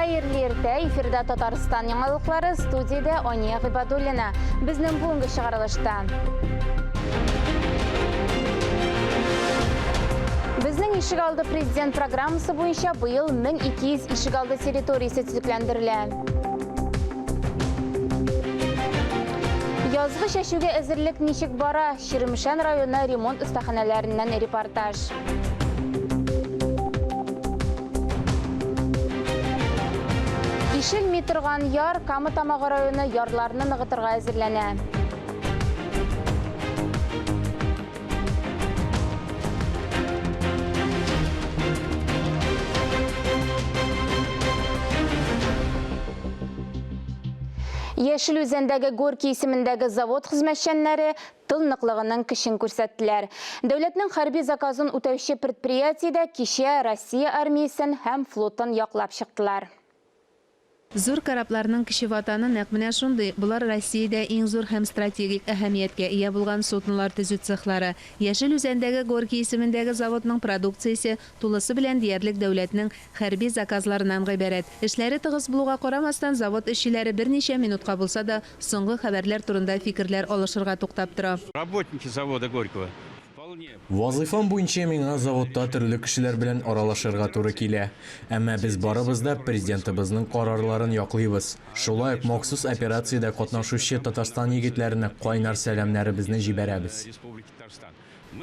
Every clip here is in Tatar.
Хәерле иртә, эфирда Татарстан яңалыклары, студиядә Ания Гыйбадуллина. Безнең бүгенге чыгарылышта. Безнең ишегалды президент программасы буенча быел 1200 ишегалды территориясе төзекләндерелә. Язгы чәчүгә әзерлек ничек бара? Чирмешән районы ремонт остаханәләреннән репортаж. Ишелми торган яр Кама Тамагы районы ярларны ныгытырга әзерләнә. Яшел Үзәндәге Горький исемендәге завод хезмәтчәннәре тыл ныклыгының көчен күрсәттеләр. Дәүләтнең хәрби заказын үтәүче предприятиедә кичә Россия армиясен һәм флотын яклап чыктылар. Зур корабларның кече ватаны нәкъ менә шундый, болар Россиядә иң зур һәм стратегик әһәмияткә ия булган суднолар төзү цехлары. Яшел Үзәндәге Горький исемендәге заводның продукциясе тулысы белән диярлек дәүләтнең хәрби заказларыннан гыйбарәт. Эшләре тыгыз булуга карамастан, завод эшчеләре берничә минутка булса да соңгы хәбәрләр турында фикерләр алышырга туктап тора. Работники завода Горького. Вазыйфам буенча миңа заводта төрле кешеләр белән аралашырга туры килә. Әмма без барыбыз да Президентыбызның карарларын яклыйбыз. Шулай ук махсус операциядә катнашучы Татарстан егетләренә кайнар сәламнәребезне җибәрәбез.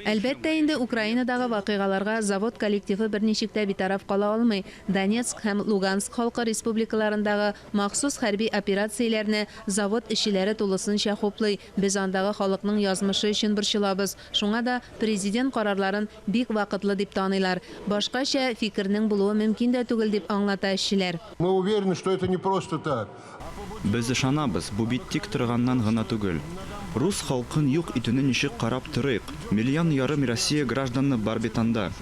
Әлбәттә инде, Украинадагы вакыйгаларга завод коллективы берничек тә битараф кала алмый. Донецк һәм Луганск халкы республикаларындагы махсус хәрби операцияләрне завод эшчеләре тулысынча хуплый. Без андагы халыкның язмышы өчен борчылабыз. Шуңа да Президент карарларын бик вакытлы дип таныйлар. Башкача фикернең булуы мөмкин дә түгел, дип аңлата эшчеләр. Мы уверены, что это не просто так. Без ышанабыз, бу бит тик торганнан гына түгел. Рус халкын юк итүне ничек карап торыйк? Миллион ярым Россия гражданы бар бит анда.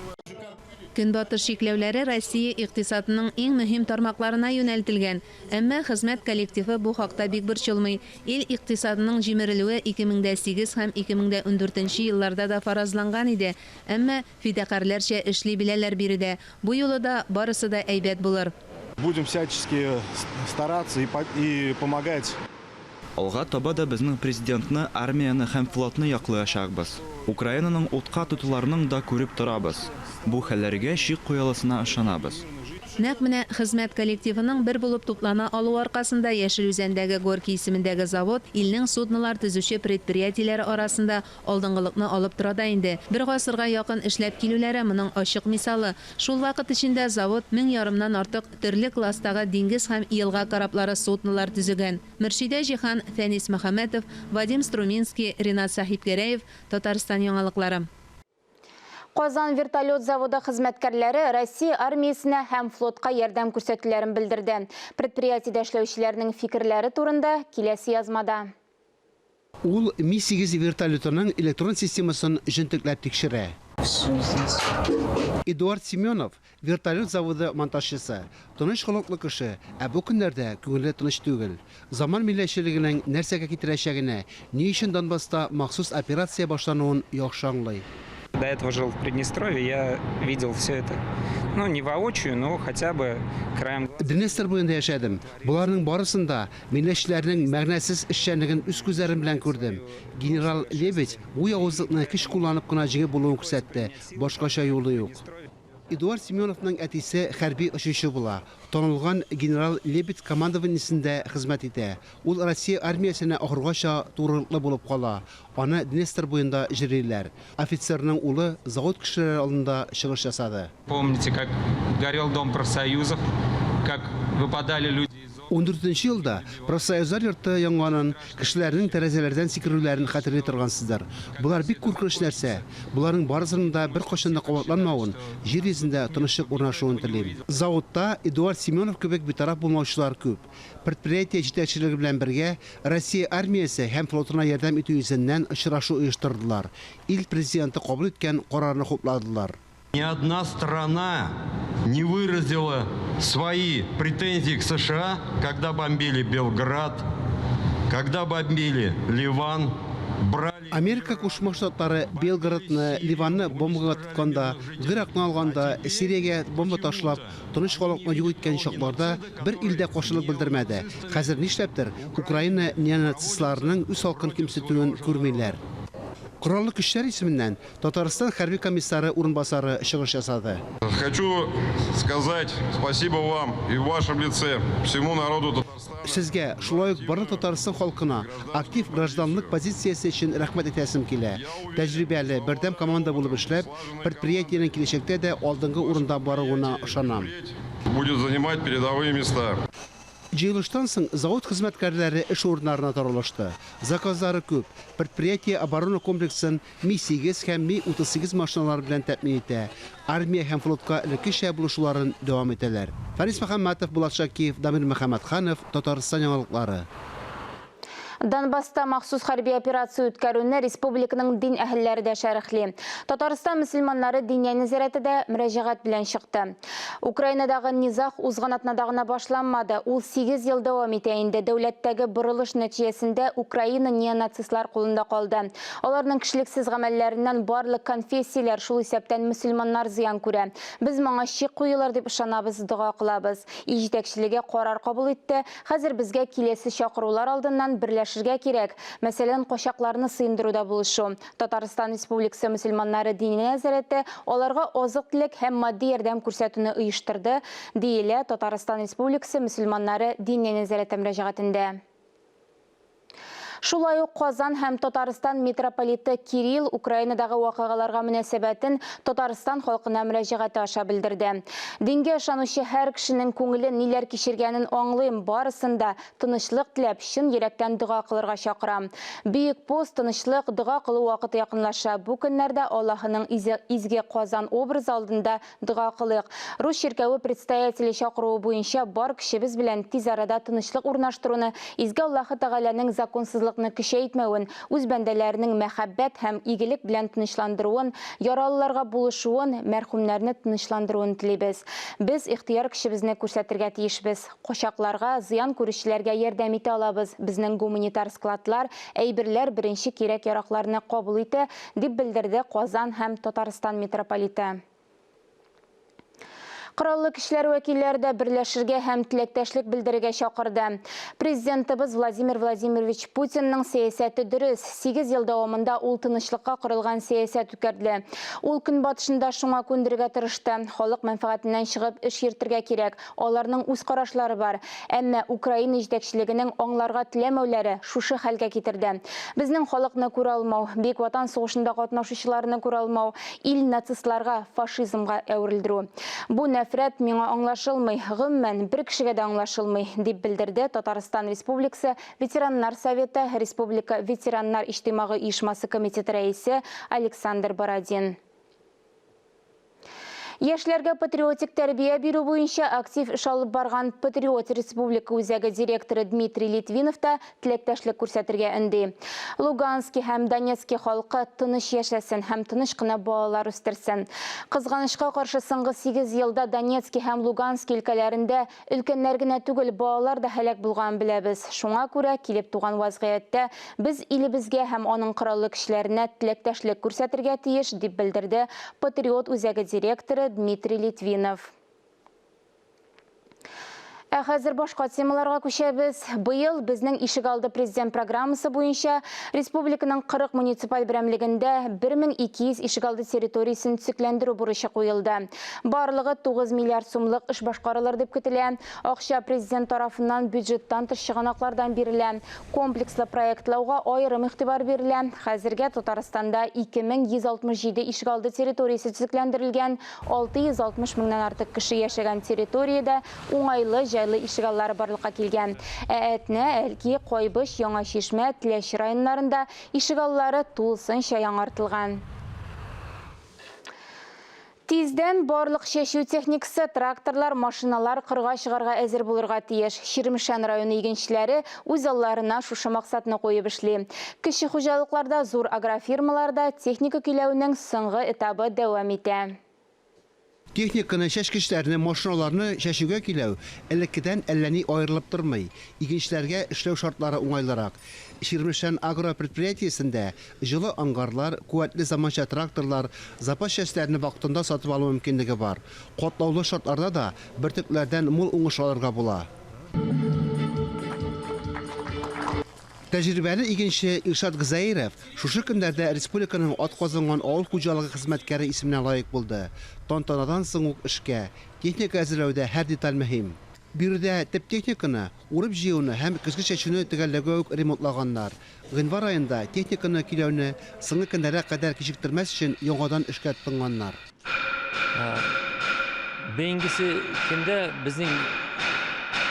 Көнбатыш чикләүләре Россия икътисадының иң мөһим тармакларына юнәлтелгән. Әмма хезмәт коллективы бу хакта бик борчылмый. Ил икътисадының җимерелүе 2008 һәм 2014 нче елларда да фаразланган иде. Әмма фидакарьләрчә эшли беләләр биредә. Бу юлы да барысы да әйбәт булыр. Будем всячески стараться и помогать. Алга таба да безнең Президентны, армияне һәм флотны яклыячакбыз. Украинаның утка тотуларның да күреп торабыз. Бу хәлләргә чик куеласына ышанабыз. Нәкъ менә хезмәт коллективының бер булып туплана алуы аркасында Яшел Үзәндәге Горький исемендәге завод илнең суднолар төзүче предприятиеләре арасында алдынгылыкны алып тора да инде. Бер гасырга якын эшләп килүләре моның ачык мисалы. Шул вакыт эчендә завод мең ярымнан артык төрле класстагы диңгез һәм елга кораблары суднолар төзегән. Мөршидә Җиһан, Фәнис Мөхәммәтов, Вадим Струминский, Ринат Сәхипгәрәев, Татарстан яңалыклары. Казан вертолет заводы хезмәткәрләре Россия армиясенә һәм флотка ярдәм күрсәтүләрен белдерде. Предприятиедә эшләүчеләрнең фикерләре турында киләсе язмада. Ул Ми-8 вертолетының электрон системасын җентекләп тикшерә. Эдуард Семенов, вертолет заводы монтажчысы. Тыныч холыклы кеше, ә бу көннәрдә күңеле тыныч түгел. Заман милләтчелегенең нәрсәгә китерәчәгенә, ни өчен Донбасста махсус операция башлануын яхшы аңлый. До этого жил в Приднестровье, я видел все это. Ну, не воочию, но хотя бы краем глаза. Днестр буенда яшәдем. Боларның барысын да, милләтчеләрнең мәгънәсез эшчәнлеген үз күзләрем белән күрдем. Генерал Лебедь бу явызлыкны көч кулланып кына җиңеп булуын күрсәтте, башкача юлы юк. Эдуард Семеновның әтисе хәрби очучы була, танылган генерал Лебедь командованиесендә хезмәт итә. Ул Россия армиясенә ахыргача турылыклы булып кала, аны Днестр буенда җирлиләр. Офицерның улы завод кешеләре алдында чыгыш ясады. Помните, как горел Дом профсоюзов, как выпадали люди из окон. Ундүртенче елда Профсоюзлар йорты янганын, кешеләрнең тәрәзәләрдән сикерүләрен хәтерли торгансыздыр. Болар бик куркыныч нәрсә. Боларның барысының да беркайчан да кабатланмавын, җир йөзендә тынычлык урнашуын телим. Заводта Эдуард Семенов кебек битараф булмаучылар күп. Предприятие җитәкчелеге белән бергә Россия армиясе һәм флотына ярдәм итү йөзеннән очрашу оештырдылар, ил Президенты кабул иткән карарны хупладылар. Ни одна страна не выразила свои претензии к США, когда бомбили Белград, когда бомбили Ливан. Брали Америка Кушма Штатлары Белгородны, Ливанны бомбага тотканда, Гыйракны алганда, Сириягә бомба ташлап, тыныч халыкны юк иткән чакларда бер ил дә каршылык белдермәде. Хәзер нишләптер Украина неонацистларының үз халкын кимсетүен күрмиләр. Кораллы көчләр исеменнән Татарстан хәрби комиссары урынбасары чыгыш ясады. Хочу сказать спасибо вам и в вашем лице всему народу Татарстана. Сезгә, шулай ук барлык Татарстан халкына актив гражданлык позициясе өчен рәхмәт әйтәсем килә. Тәҗрибәле, бердәм команда булып эшләп, предприятиенең киләчәктә дә алдынгы урында баруына ышанам. Будет занимать передовые места. Җыелыштан соң завод хезмәткәрләре эш урыннарына таралышты. Заказлары күп. Предприятие оборона комплексын Ми-8 һәм Ми-38 машиналары белән тәэмин итә. Армия һәм флотка элеккечә булышуларын дәвам итәләр. Фәнис Мөхәммәтов, Булат Шакиев, Дамир Мөхәммәтханов, Татарстан яңалыклары. Донбасста махсус хәрби операция үткәрүне республиканың дин әһелләре дә шәрехли. Татарстан мөселманнары Диния нәзарәте дә мөрәҗәгать белән чыкты. Украинадагы низаг узган атнада гына башланмады, ул сигез ел дәвам итә инде. Дәүләттәге борылыш нәтиҗәсендә Украина неонацистлар кулында калды. Аларның кешелексез гамәлләреннән барлык конфессияләр, шул исәптән мөселманнар зыян күрә. Без моңа чик куелыр дип ышанабыз, дога кылабыз. Ил җитәкчелеге карар кабул итте, Хәзер безгә киләсе чакырулар алдыннан берләшергә кирәк. Мәсәлән, качакларны сыендыруда булышу. Татарстан Республикасы мөселманнары Диния нәзарәте аларга азык-төлек һәм матди ярдәм күрсәтүне оештырды, диелә Татарстан Республикасы мөселманнары Диния нәзарәте мөрәҗәгатендә. Шулай ук Казан һәм Татарстан митрополиты Кирилл Украинадагы вакыйгаларга мөнәсәбәтен Татарстан халкына мөрәҗәгате аша белдерде. Дингә ышанучы һәр кешенең күңеле ниләр кичергәнен аңлыйм, барысын да тынычлык теләп, чын йөрәктән дога кылырга чакырам. Бөек пост, тынычлык, дога кылу вакыты якынлаша. Бу көннәрдә Аллаһының изге Казан образы алдында Дога кылыйк. Рус чиркәве предстоятеле чакыруы буенча бар көчебез белән тиз арада тынычлык урнаштыруны, изге Аллаһы Тәгаләнең законсызлыкны көчәйтмәвен, үз бәндәләренең мәхәббәт һәм игелек белән тынычландыруын, яралыларга булышуын, мәрхүмнәрне тынычландыруын телибез. Без ихтыяр көчебезне күрсәтергә тиешбез. Качакларга, зыян күрүчеләргә ярдәм итә алабыз. Безнең гуманитар складлар әйберләр, беренче кирәк-яракларны кабул итә, дип белдерде Казан һәм Татарстан митрополиты. Кораллы көчләр вәкилләре дә берләшергә һәм теләктәшлек белдерергә чакырды. Президентыбыз Владимир Владимирович Путинның сәясәте дөрес. Сигез ел дәвамында ул тынычлыкка корылган сәясәт үткәрде. Ул Көнбатышны да шуңа күндерергә тырышты. Халык мәнфәгатеннән чыгып эш йөртергә кирәк. Аларның үз карашлары бар. Әмма Украина җитәкчелегенең аңларга теләмәүләре шушы хәлгә китерде. Безнең халыкны күрә алмау, Бөек Ватан сугышында катнашучыларны күрә алмау, ил нацистларга, фашизмга әверелдерү. Бу нәфрәт миңа аңлашылмый, гомумән, бер кешегә дә аңлашылмый, дип белдерде Татарстан Республикасы Ветераннар советы республика ветераннар иҗтимагый оешмасы комитеты рәисе Александр Бородин. Яшьләргә патриотик тәрбия бирү буенча актив эш алып барган Патриот республика үзәге директоры Дмитрий Литвинов та теләктәшлек күрсәтергә өнди. Лугански һәм Донецки халкы тыныч яшәсен һәм тыныч кына балалар үстерсен. Кызганычка каршы, соңгы сигез елда Донецки һәм Лугански өлкәләрендә Өлкәннәр генә түгел, балалар да һәлак булганын беләбез. Шуңа күрә, килеп туган вазгыятьтә без илебезгә һәм аның кораллы көчләренә теләктәшлек күрсәтергә тиеш, дип белдерде Патриот үзәге директоры Дмитрий Литвинов. Ә хәзер башка темаларга күчәбез. Быел безнең ишегалды президент программасы буенча республиканың 40 муниципаль берәмлегендә 1200 ишегалды территориясен төзекләндерү бурычы куелды. Барлыгы 9 миллиард сумлык эш башкарылыр дип көтелә. Акча Президент тарафыннан бюджеттан тыш чыганаклардан бирелә. Комплекслы проектлауга аерым игътибар бирелә. Хәзергә Татарстанда 2167 ишегалды территориясе төзекләндерелгән, 660 меңнән артык кеше яшәгән территориядә уңайлы, җайлы ишегаллары барлыкка килгән. Ә Әтнә, Әлки, Кайбыч, Яңа Чишмә, Теләче районнарында ишегаллары тулысынча яңартылган. Тиздән барлык чәчү техникасы, тракторлар, машиналар кырга чыгарга әзер булырга тиеш. Чирмешән районы игенчеләре үз алларына шушы максатны куеп эшли. Кече хуҗалыкларда, зур агрофирмаларда техника көйләүнең соңгы этабы дәвам итә. Техниканы, чәчкечләрне, машиналарны чәчүгә көйләү элеккедән әллә ни аерылып тормый. Игенчеләргә эшләү шартлары уңайлырак. Чирмешән Агро предприятиесендә җылы ангарлар, куәтле заманча тракторлар, запас частьләрне вакытында сатып алу мөмкинлеге бар. Катлаулы шартларда да бөртекләрдән мул уңыш алырга була. Тәҗрибәле игенче Илшат Гозәеров шушы көннәрдә республиканың атказанган авыл хуҗалыгы хезмәткәре исеменә лаек булды. Тантанадан соң ук эшкә. Техника әзерләүдә һәр деталь мөһим. Биредә төп техниканы, урып-җыюны һәм көзге чәчүне төгәлләүгә үк ремонтлаганнар. Гыйнвар аенда техниканы көйләүне соңгы көннәргә кадәр кичектермәс өчен яңадан эшкә тотынганнар. Бәйнгесе көндә безнең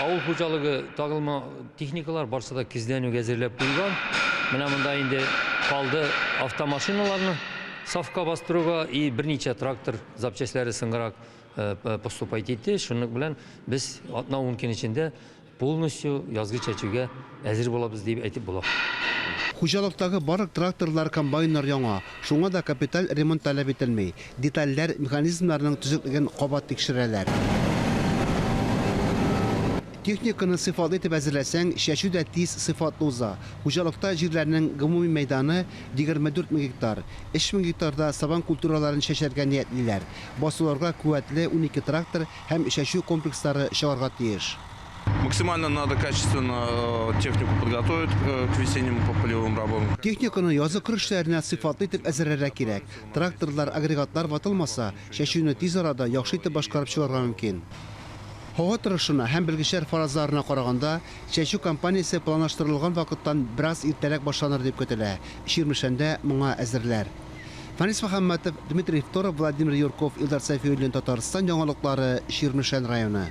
авыл хуҗалыгы тагылма техникалар барсы да көздән үк әзерләп куелган. Менә монда инде калды автомашиналарны сафка бастыруга и берничә трактор запчастьләре соңгырак поступать итте. Шуның белән без атна-ун көн эчендә Полностью язгы чәчүгә әзер булабыз дип әйтеп була. Хуҗалыктагы барлык тракторлар, комбайннар яңа, шуңа да капиталь ремонт таләп ителми. Детальләр, механизмнарның төзеклеген кабат тикшерәләр. Техниканы сыйфатлы итеп әзерләсәң, чәчү дә тиз, сыйфатлы уза. Хуҗалыкта җирләрнең гомуми мәйданы, 24 мең гектар. 3 мең гектарда сабан культураларын чәчәргә ниятлиләр. Басуларга куәтле 12 трактор һәм чәчү комплекслары чыгарга тиеш. Максимально надо качественно э, технику подготовить э, к весенним полевым работам. Техниканы язгы кыр эшләренә сыйфатлы итеп әзерләргә кирәк. Тракторлар, агрегатлар ватылмаса, чәчүне тиз арада яхшы итеп башкарып чыгарга мөмкин. Һава торышына һәм белгечләр фаразларына караганда, чәчү кампаниясе планлаштырылган вакыттан бераз иртәрәк башланыр дип көтелә. Чирмешәндә моңа әзерләр. Фәнис Мөхәммәтов, Дмитрий Второв, Владимир Юрков, Илдар Сәйфиуллин, Татарстан яңалыклары, Чирмешән районы.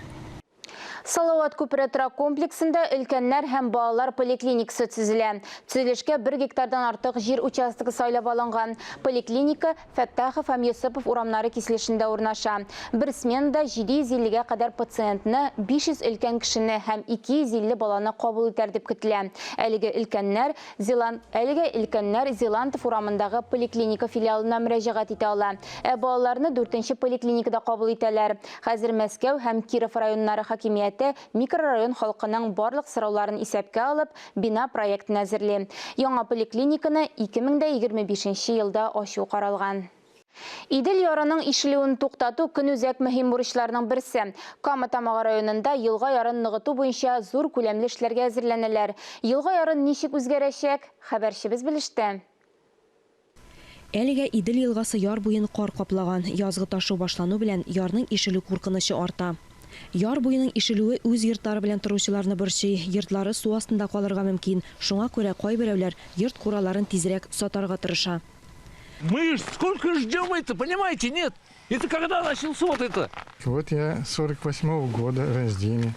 Салават күпере торак комплексында өлкәннәр һәм балалар поликлиникасы төзелә. Төзелешкә бер гектардан артык җир участогы сайлап алынган. Поликлиника Фәттахов һәм Йосыпов урамнары киселешендә урнаша. Бер сменада 750 гә кадәр пациентны, 500 өлкән кешене һәм 250 баланы кабул итәр дип көтелә. Әлеге өлкәннәр Зилан, әлегә өлкәннәр Зилантов урамындагы поликлиника филиалына мөрәҗәгать итә ала. Ә балаларны дүртенче поликлиникада кабул итәләр. Хәзер Мәскәү һәм Киров районнары хакимияте микрорайон халкының барлык сорауларын исәпкә алып, бина проектын әзерли. Яңа поликлиниканы 2025 елда ачу каралган. Идел ярының ишелүен туктату көнүзәк мөһим бурычларның берсе. Кама Тамагы районында елга ярын ныгыту буенча зур күләмле эшләргә әзерләнәләр. Елга яры ничек үзгәрәчәк? Хәбәрчебез белеште. Әлегә Идел елгасы яр буен кар каплаган. Язгы ташу башлану белән ярның ишелү куркынычы арта. Яр буеның ишелүе үз йортлары белән торучыларны борчый. Йортлары су астында калырга мөмкин. Шуңа күрә кайберәүләр йорт-кураларын тизрәк сатарга тырыша. Мы сколько ждем это, понимаете, нет? Это когда начался вот это? Вот я 48 -го года рождения.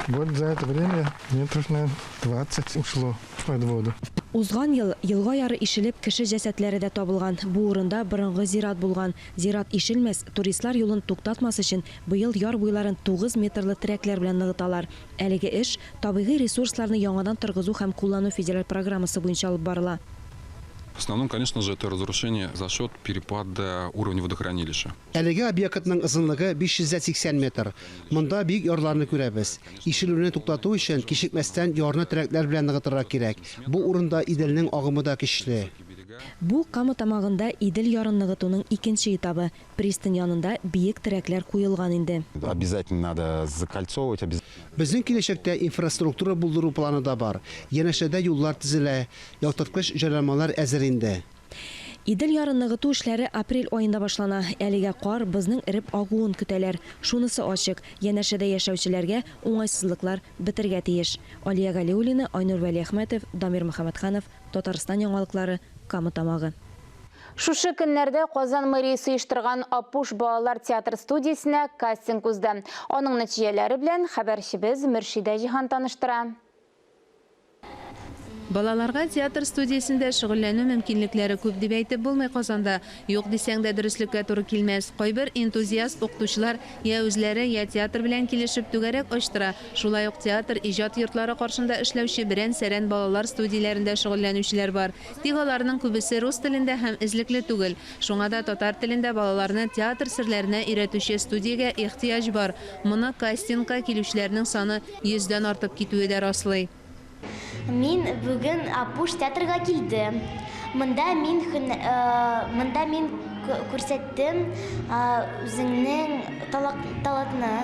Вот за это время метров, наверное, 20 ушло под воду. Узган ел елга яры ишелеп, кеше җәсәдләре дә табылган. Бу урында борынгы зират булган. Зират ишелмәс, туристлар юлын туктатмас өчен быел яр буйларын 9 метрлы терәкләр белән ныгыталар. Әлеге эш Табигый ресурсларны яңадан торгызу һәм куллану федераль программасы буенча алып барыла. В основном, конечно же, это разрушение за счет перепада уровня водохранилища. Әлеге объектның озынлыгы 580 метр. Монда биек ярларны күрәбез. Ишелүне туктату өчен кичекмәстән ярны терәкләр белән ныгытырга кирәк. Бу урында Иделнең агымы да көчле. Бу, Кама Тамагында Идел ярын ныгытуның икенче этабы. Пристань янында биек терәкләр куелган инде. Обязательно надо закольцовывать. Безнең киләчәктә инфраструктура булдыру планы да бар. Янәшәдә юллар төзелә, яктырткыч җайланмалар әзер инде. Идел ярын ныгыту эшләре апрель аенда башлана. Әлегә кар, бозның эреп агуын көтәләр. Шунысы ачык, янәшәдә яшәүчеләргә уңайсызлыклар бетергә тиеш. Алия Галиуллина, Айнур Вәлиәхмәтов, Дамир Мөхәммәтханов, Татарстан яңалыклары, Кама Тамагы. Шушы көннәрдә Казан мэриясе оештырган Апуш балалар театр студиясенә кастинг узды. Аның нәтиҗәләре белән хәбәрчебез Мөршидә Җиһан таныштыра. Балаларга театр студиясендә шөгыльләнү мөмкинлекләре күп дип әйтеп булмый Казанда. Юк дисәң дә дөреслеккә туры килмәс. Кайбер энтузиаст укытучылар я үзләре, я театр белән килешеп түгәрәк ачтыра. Шулай ук театр, иҗат йортлары каршында эшләүче берән-сәрән балалар студияләрендә шөгыльләнүчеләр бар. Тик аларның күбесе рус телендә һәм эзлекле түгел. Шуңа да татар телендә балаларны театр серләренә өйрәтүче студиягә ихтыяҗ бар. Моны кастингка килүчеләрнең саны йөздән артып китүе дә раслый. Мин бүген Апуш театрга килдем. Монда мин монда мин күрсәттем үзеңнең талантны.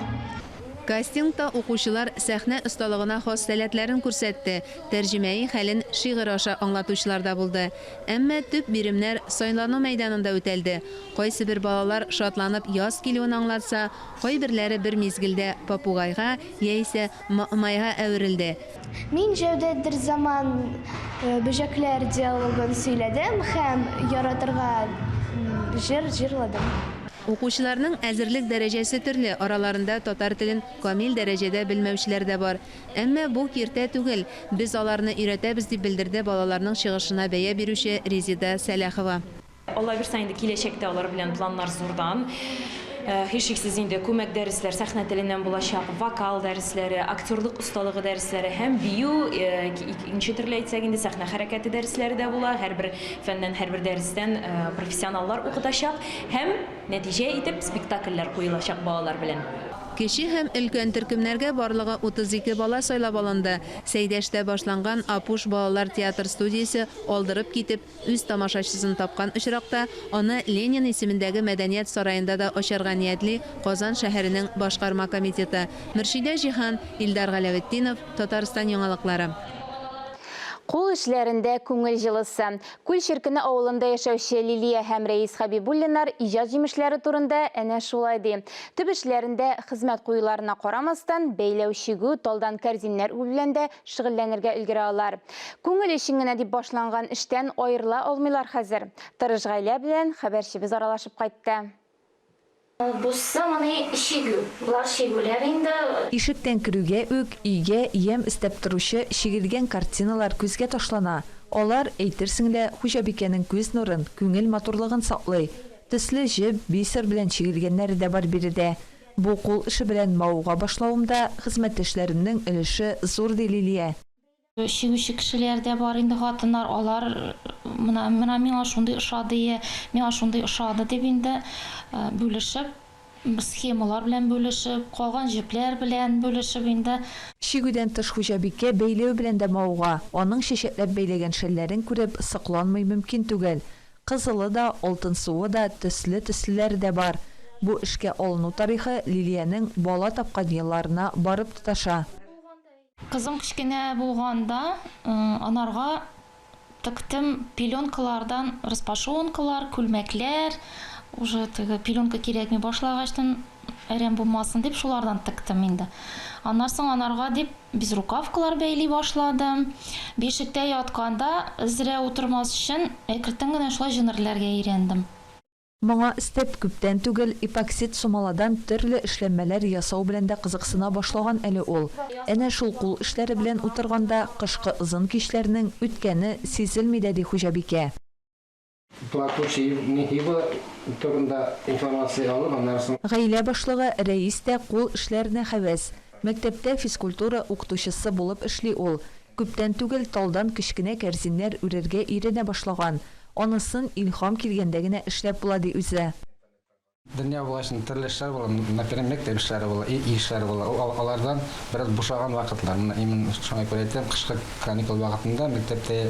Кастингта укучылар сәхнә осталыгына хас сәләтләрен күрсәтте, тәрҗемәи хәлен шигырь аша аңлатучылар да булды. Әмма төп биремнәр сайлану мәйданында үтәлде. Кайсыбер балалар шатланып яз килүен аңлатса, кайберләре бер мизгелдә попугайга яисә Маэмайга әверелде. Мин Җәүдәт Дерзаман бөҗәкләр диалогын сөйләдем һәм яратырга җыр җырладым. Укучыларның әзерлек дәрәҗәсе төрле, араларында татар телен камил дәрәҗәдә белмәүчеләр дә бар. Әмма бу киртә түгел, без аларны өйрәтәбез, дип белдерде балаларның чыгышына бәя бирүче Резеда Сәләхова. Алла бирса, инде киләчәктә алар белән планнар зурдан. Һичшиксез инде күмәк дәресләр сәхнә теленнән булачак, вокал дәресләре, актерлык осталыгы дәресләре һәм бию, икенче төрле әйтсәк инде, сәхнә хәрәкәте дәресләре дә була. Һәрбер фәннән, һәрбер дәрестән профессионаллар укытачак һәм нәтиҗә итеп спектакльләр куелачак балалар белән. Кече һәм өлкән төркемнәргә барлыгы 32 бала сайлап алынды. Сәйдәштә башланган Апуш балалар театр студиясе алдырып китеп, Үз тамашачысын тапкан очракта, аны Ленин исемендәге Мәдәният сараенда да ачарга ниятли Казан шәһәренең Башкарма комитеты. Мөршидә Җиһан, Илдар Галәветдинов, Татарстан яңалыклары. Кул эшләрендә күңел җылысы. Күл Черкене авылында яшәүче Лилия һәм Рәис Хәбибуллиннар иҗат җимешләре турында әнә шулай ди. Төп эшләрендә хезмәт куюларына карамастан, бәйләү, чигү, талдан кәрзиннәр үрү белән дә шөгыльләнергә өлгерә алар. Күңел өчен генә дип башланган эштән аерыла алмыйлар хәзер. Тырыш гаилә белән хәбәрчебез аралашып кайтты. Бусы моны чигү. Болар чигүләр инде. Ишектән керүгә үк өйгә ямь өстәп торучы чигелгән картиналар күзгә ташлана. Алар, әйтерсең лә, хуҗабикәнең күз нурын, күңел матурлыгын саклый. Төсле җеп, бисер белән чигелгәннәре дә бар биредә. Бу кул эше белән мавыга башлавымда хезмәттәшләремнең өлеше зур, ди Лилия. Чигүче кешеләр дә бар инде, хатыннар, алар менә, менә миңа шундый ошады, миңа шундый ошады дип инде бүлешеп, схемалар белән бүлешеп, калган җепләр белән бүлешеп инде. Чигүдән тыш хуҗабикә бәйләү белән дә мавыга. Аның чәчәкләп бәйләгән шәлләрен күреп, сокланмый мөмкин түгел. Кызылы да, алтынсуы да, төсле-төслеләре дә бар. Бу эшкә алыну тарихы Лилиянең бала тапкан елларына барып тоташа. Кызым кечкенә булганда анарга тектем пеленкалардан распашонкалар, күлмәкләр, уже теге пеленка кирәкми башлагачтын, әрәм булмасын дип шулардан тектем инде. Аннан соң анарга дип Безрукавкалар бәйли башладым. Бишектә ятканда, зрә утырмас өчен, әкертен генә шулай җнрләргә өйрәндем. Моңа өстәп, күптән түгел эпоксид сумаладан төрле эшләнмәләр ясау белән дә кызыксына башлаган әле ул. Әнә шул кул эшләре белән утырганда кышкы озын кичләрнең үткәне сизелми дә, ди хуҗабикә. Плакучий Нехиба турында информация алып, аннары соң. Гаилә башлыгы Рәис тә кул эшләренә һәвәс. Мәктәптә физкультура укытучысы булып эшли ул. Күптән түгел талдан кечкенә кәрзиннәр үрергә өйрәнә башлаган. Анысын илһам килгәндә генә эшләп була, ди үзе. Дөнья булгач, төрле эшләр була, например, мәктәп эшләре була, өй эшләре була. Ул алардан бераз бушаган вакытлар. Менә именно шуңа күрә әйтәм, кышкы каникул вакытында мәктәптә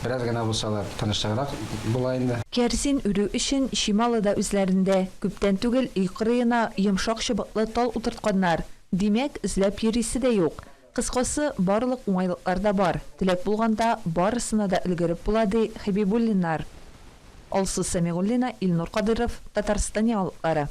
бераз генә булса да тынычлыграк була инде. Кәрзин үрү өчен чималы да үзләрендә. Күптән түгел өй кырыена йомшак чыбыклы тал утыртканнар. Димәк, эзләп йөрисе дә юк. Кыскасы, барлык уңайлыклар да бар. Теләк булганда, барысына да өлгереп була, ди Хәбибуллиннар. Алсу Сәмигуллина, Илнур Кадыйров, Татарстан яңалыклары.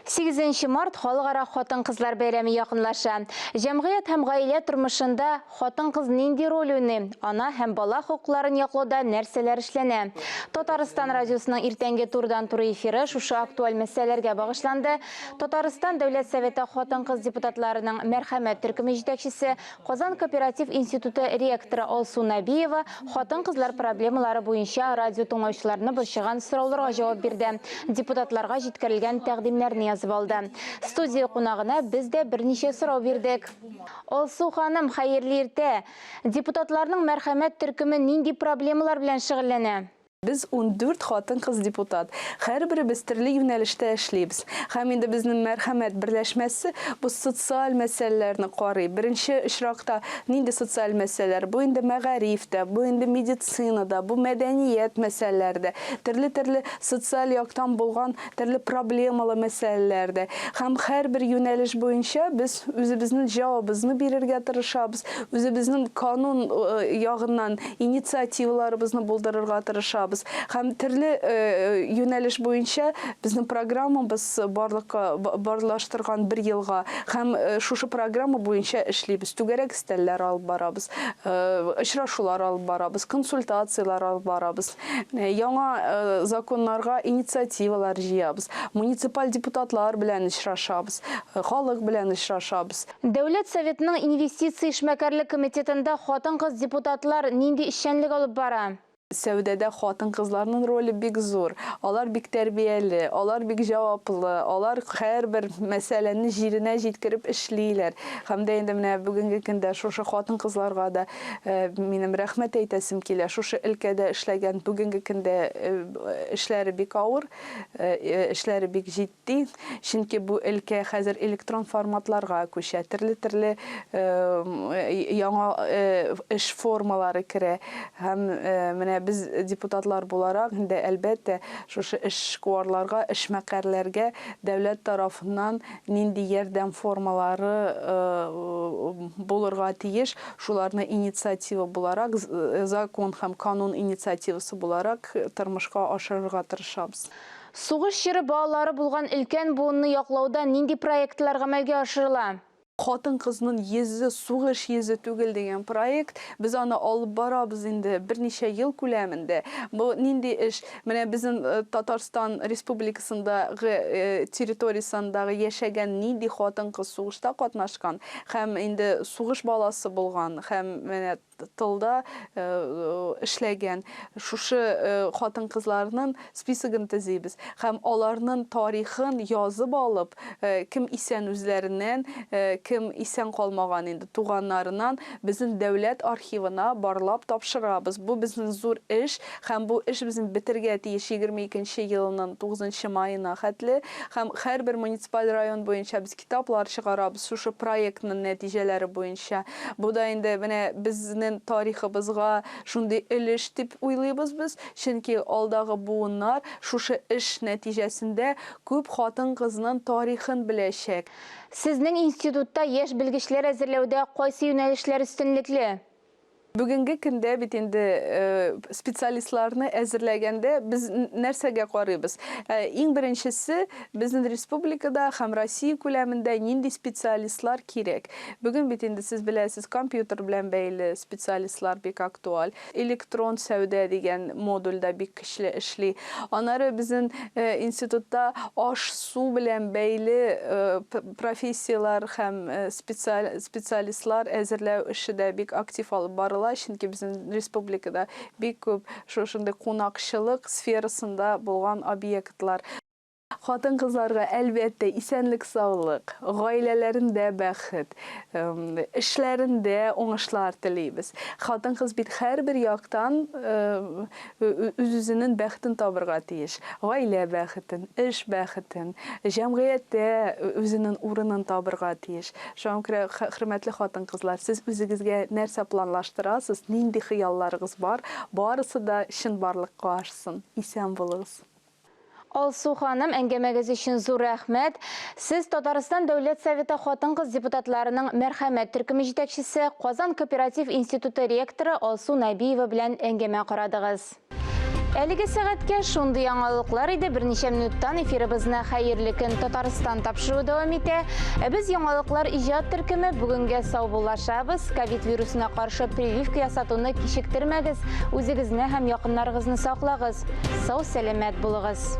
8 март халыкара хатын-кызлар бәйрәме якынлаша. Җәмгыять һәм гаилә тормышында хатын-кыз нинди роль уйный? Ана һәм бала хокукларын яклауда нәрсәләр эшләнә? Татарстан радиосының иртәнге турыдан-туры эфиры шушы актуаль мәсьәләләргә багышланды. Татарстан Дәүләт Советы хатын-кыз депутатларының Мәрхәмәт төркеме җитәкчесе, Казан кооператив институты ректоры Алсу Нәбиева хатын-кызлар проблемалары буенча радио тыңлаучыларны борчыган сорауларга җавап бирде, депутатларга җиткерелгән тәкъдимнәрне язып алды. Студия кунагына без дә берничә сорау бирдек. Алсу ханым, хәерле иртә! Депутатларның Мәрхәмәт төркеме нинди проблемалар белән шөгыльләнә? Без 14 хатын-кыз депутат. Һәрберебез төрле юнәлештә эшлибез. Һәм инде безнең Мәрхәмәт берләшмәсе бу социаль мәсьәләләрне карый. Беренче очракта нинди социаль мәсьәләләр? Бу инде мәгариф тә, бу инде медицина да, бу мәдәният мәсьәләләре дә, төрле-төрле социаль яктан булган төрле проблемалы мәсьәләләр дә. Һәм һәрбер юнәлеш буенча без үзебезнең җавабызны бирергә тырышабыз, үзебезнең канун ягыннан инициативаларыбызны булдырырга тырышабыз һәм төрле юнәлеш буенча безнең программабыз барлыкка барлаштырган бер елга һәм шушы программа буенча эшлибез. Түгәрәк өстәлләр алып барабыз, очрашулар алып барабыз, консультацияләр алып барабыз, яңа законнарга инициативалар җыябыз, муниципаль депутатлар белән очрашабыз, халык белән очрашабыз. Дәүләт Советының инвестиция эшмәкәрлек комитетында хатын-кыз депутатлар нинди эшчәнлек алып бара? Сәүдәдә хатын-кызларның роле бик зур. Алар бик тәрбияле, алар бик җаваплы, алар һәрбер мәсьәләне җиренә җиткереп эшлиләр. Һәм дә инде менә бүгенге көндә шушы хатын-кызларга да минем рәхмәт әйтәсем килә. Шушы өлкәдә эшләгән бүгенге көндә эшләре бик авыр, эшләре бик җитди. Ди, чөнки бу өлкә хәзер электрон форматларга күчә, төрле-төрле яңа эш формалары керә. Һәм менә без депутатлар буларак инде, әлбәттә, шушы эшкуарларга, эшмәкәрләргә дәүләт тарафыннан нинди ярдәм формалары булырга тиеш, шуларны инициатива буларак, закон һәм канун инициативасы буларак тормышка ашырырга тырышабыз. Сугыш чоры балалары булган өлкән буынны яклауда нинди проектлар гамәлгә ашырыла? Хатын-кызның йөзе сугыш йөзе түгел дигән проект. Без аны алып барабыз инде берничә ел күләмендә. Бу нинди эш? Менә безнең Татарстан Республикасындагы территориясендагы яшәгән нинди хатын-кыз сугышта катнашкан һәм инде сугыш баласы булган һәм менә тылда эшләгән шушы хатын-кызларның списогын төзибез һәм аларның тарихын язып алып, кем исән үзләреннән, кем исән калмаган инде туганнарыннан безнең дәүләт архивына барлап тапшырабыз. Бу безнең зур эш һәм бу эш безнең бетергә тиеш 22 нче елның 9 нчы маена хәтле һәм һәрбер муниципаль район буенча без китаплар чыгарабыз шушы проектның нәтиҗәләре буенча. Бу да инде менә безнең тарихыбызга шундый өлеш дип уйлыйбыз без, чөнки алдагы буыннар шушы эш нәтиҗәсендә күп хатын-кызның тарихын беләчәк. Сезнең институтта яшь белгечләр әзерләүдә кайсы юнәлешләр өстенлекле? Бүгенге көндә бит инде специалистларны әзерләгәндә без нәрсәгә карыйбыз? Иң беренчесе, безнең республикада һәм Россия күләмендә нинди специалистлар кирәк? Бүген бит инде сез беләсез, компьютер белән бәйле специалистлар бик актуаль. Электрон сәүдә дигән модуль дә бик көчле эшли. Аннары безнең институтта аш-су белән бәйле профессияләр һәм специалистлар әзерләү эше дә бик актив алып барыла, чөнки безнең республикада бик күп шушындый кунакчылык сферасында булган объектлар. Хатын-кызларга, әлбәттә, исәнлек-саулык, гаиләләрендә бәхет, эшләрендә уңышлар телибез. Хатын-кыз бит һәрбер яктан үз-үзенең бәхетен табырга тиеш. Гаилә бәхетен, эш бәхетен, җәмгыятьтә үзенең урынын табырга тиеш. Шуңа күрә, хөрмәтле хатын-кызлар, сез үзегезгә нәрсә планлаштырасыз, нинди хыялларыгыз бар, барысы да чынбарлыкка ашсын. Исән булыгыз! Алсу ханым, әңгәмәгез өчен зур рәхмәт. Сез Татарстан Дәүләт Советы хатын-кыз депутатларының Мәрхәмәт төркеме җитәкчесе, Казан кооператив институты ректоры Алсу Нәбиева белән әңгәмә карадыгыз. Әлеге сәгатькә шундый яңалыклар иде. Берничә минуттан эфирыбызны Хәерле көн Татарстан тапшыруы дәвам итә. Ә без яңалыклар иҗат төркеме бүгенгә саубуллашабыз. Ковид вирусына каршы прививка ясатуны кичектермәгез. Үзегезне һәм якыннарыгызны саклагыз. Сау-сәламәт булыгыз.